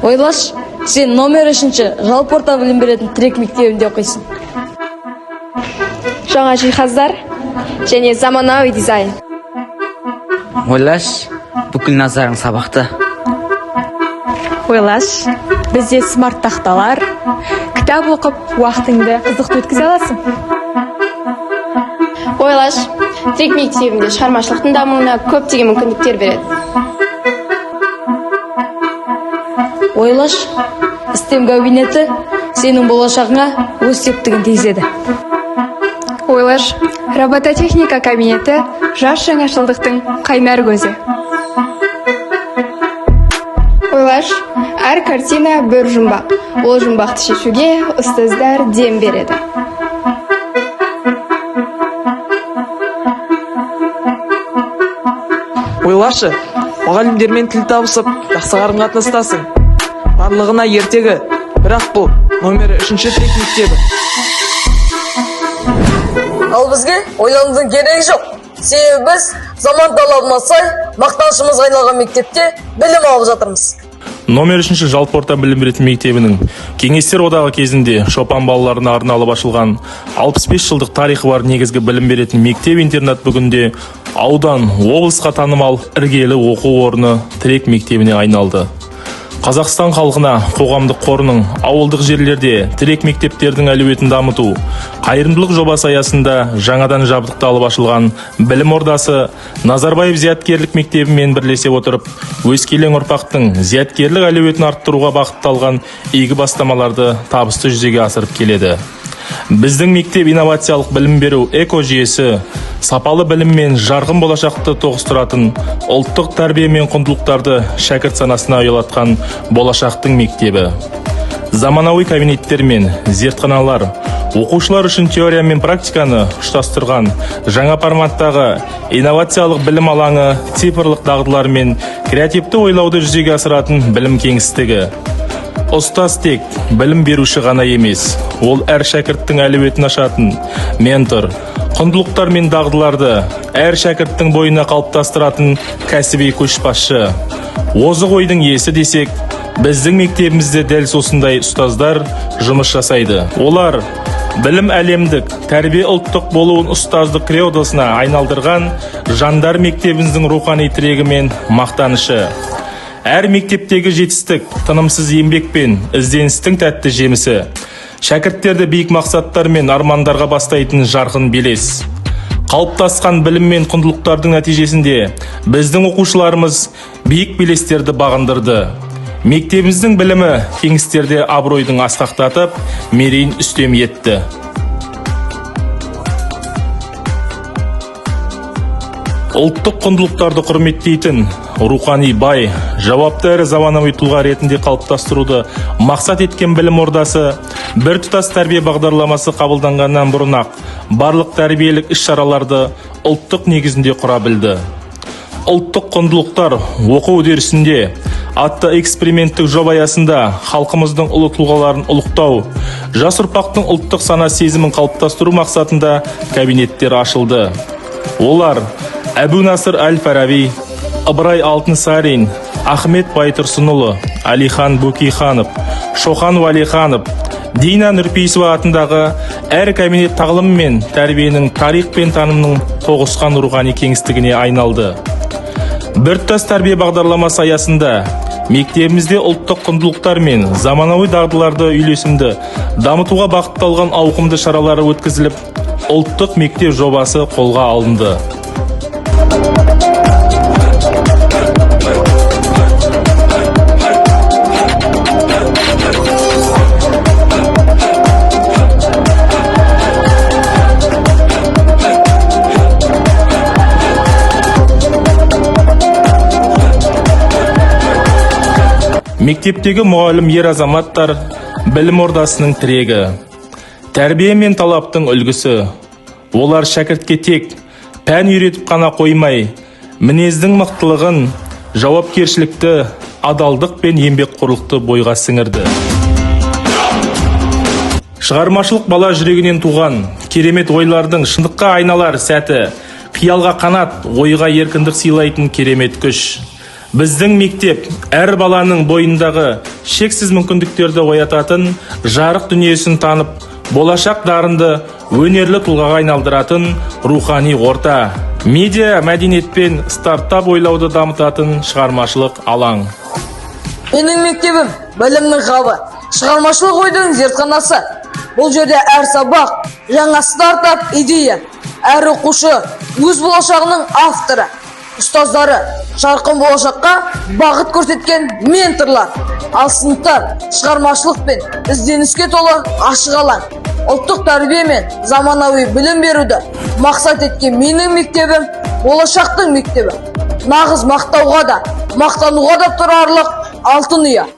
Ойлашы, сен номер үшінші жалпы орта білім беретін Тірек мектебінде оқисың. Жаңа жиһаздар және заманауи дизайн. Ойлашы, бүкіл назарың сабақта. Ойлашы, бізде смарт тақталар, кітап оқып, уақытыңды қызықты өткізе аласың. Ойлашы, Тірек мектебінде шығармашылықтың дамуына көптеген мүмкіндіктер береді. Ойлашы, STEM кабинеті сенің болашағыңа өз септігін тигізеді. Ойлашы, робототехника кабинеті жас жаңашылдықтың қайнар көзі. Ойлашы, әр картина бір жұмбақ. Ол жұмбақты шешуге ұстаздар дем береді. Ойлашы, мұғалімдермен тіл табысып, жақсы қарым қатынастасың. Барлығына ертегі, бірақ бұл номері үшінші Тірек мектебі. Ал бізге ойланудың керегі жоқ. Себебі біз заман талабына сай мақтанышымызға айналған мектепте білім алып жатырмыз. Номер үшінші жалпы орта білім беретін мектебінің Кеңестер Одағы кезінде шопан балаларына арналып ашылған, 65 жылдық тарихы бар негізгі білім беретін мектеп-интернат бүгінде аудан, облысқа танымал іргелі оқу орны Тірек мектебіне айналды. Қазақстан халқына қоғамдық қорының ауылдық жерлерде тірек мектептердің әлеуетін дамыту қайырымдылық жобасы аясында жаңадан жабдықталып ашылған білім ордасы Назарбаев зияткерлік мектебімен бірлесе отырып, өскелең ұрпақтың зияткерлік әлеуетін арттыруға бағытталған игі бастамаларды табысты жүзеге асырып келеді. Біздің мектеп инновациялық білім беру экожүйесі, сапалы білім мен жарқын болашақты тоғыстыратын, ұлттық тәрбие мен құндылықтарды шәкірт санасына ұялатқан болашақтың мектебі. Заманауи кабинеттер мен зертханалар, оқушылар үшін теория мен практиканы ұштастырған жаңа форматтағы инновациялық білім алаңы, цифрлық дағдылар мен креативті ойлауды жүзеге асыратын білім кеңістігі. Ұстаз тек білім беруші ғана емес, ол әр шәкірттің әлеуетін ашатын ментор, құндылықтар мен дағдыларды әр шәкірттің бойына қалыптастыратын кәсіби көшбасшы. Озық ойдың иесі десек, біздің мектебімізде дәл осындай ұстаздар жұмыс жасайды. Олар білім әлемдік, тәрбие ұлттық болуын ұстаздық кредосына айналдырған жандар, мектебіміздің рухани тірегі мен мақтанышы. Әр мектептегі жетістік тынымсыз еңбек пен ізденістің тәтті жемісі. Шәкірттерді биік мақсаттар мен армандарға бастайтын жарқын белес. Қалыптасқан білім мен құндылықтардың нәтижесінде біздің оқушыларымыз биік белестерді бағындырды. Мектебіміздің білімі кеңістерде абыройдың асқақтатып, мерейін үстем етті. Ұлттық құндылықтарды құрметтейтін, рухани бай, жауапты әрі заманауи тұлға ретінде қалыптастыруды мақсат еткен білім ордасы біртұтас тәрбие бағдарламасы қабылданғаннан бұрын ақ барлық тәрбиелік іс-шараларды ұлттық негізінде құра білді. Ұлттық құндылықтар оқу үдерісінде атты эксперименттік жоба аясында халқымыздың ұлы тұлғаларын ұлықтау, жас ұрпақтың ұлттық сана сезімін қалыптастыру мақсатында кабинеттер ашылды. Олар Әбу Насыр әл-Фараби, Ыбырай Алтынсарин, Ахмет Байтұрсынұлы, Әлихан Бөкейханов, Шоқан Уәлиханов, Дина Нұрпейісова атындағы әр кабинет тағлым мен тәрбиенің, тарих пен танымның тоғысқан рухани кеңістігіне айналды. Біртұтас тәрбие бағдарламасы аясында мектебімізде ұлттық құндылықтар мен заманауи дағдыларды үйлесімді дамытуға бағытталған ауқымды шаралар өткізіліп, ұлттық мектеп жобасы қолға алынды. Мектептегі мұғалім ер азаматтар білім ордасының тірегі, тәрбие мен талаптың үлгісі. Олар шәкіртке тек пән үйретіп қана қоймай, мінездің мықтылығын, жауапкершілікті, адалдық пен еңбекқорлықты бойға сіңірді. Шығармашылық бала жүрегінен туған керемет ойлардың шындыққа айналар сәті, қиялға қанат, ойға еркіндік сыйлайтын керемет күш. Біздің мектеп әр баланың бойындағы шексіз мүмкіндіктерді оятатын, жарық дүниесін танып, болашақ дарынды, өнерлі тұлғаға айналдыратын рухани орта, медиа мәдениет пен стартап ойлауды дамытатын шығармашылық алаң. Менің мектебім – білімнің хабы, шығармашылық ойдың зертханасы. Бұл жерде әр сабақ – жаңа стартап идея, әр оқушы – өз болашағының авторы. Ұстаздары – жарқын болашаққа бағыт көрсеткен менторлар, ал сыныптар – шығармашылық пен ізденіске толы ашық алаң. Ұлттық тәрбие мен заманауи білім беруді мақсат еткен менің мектебім – болашақтың мектебі, нағыз мақтауға да, мақтануға да тұрарлық алтын ұя.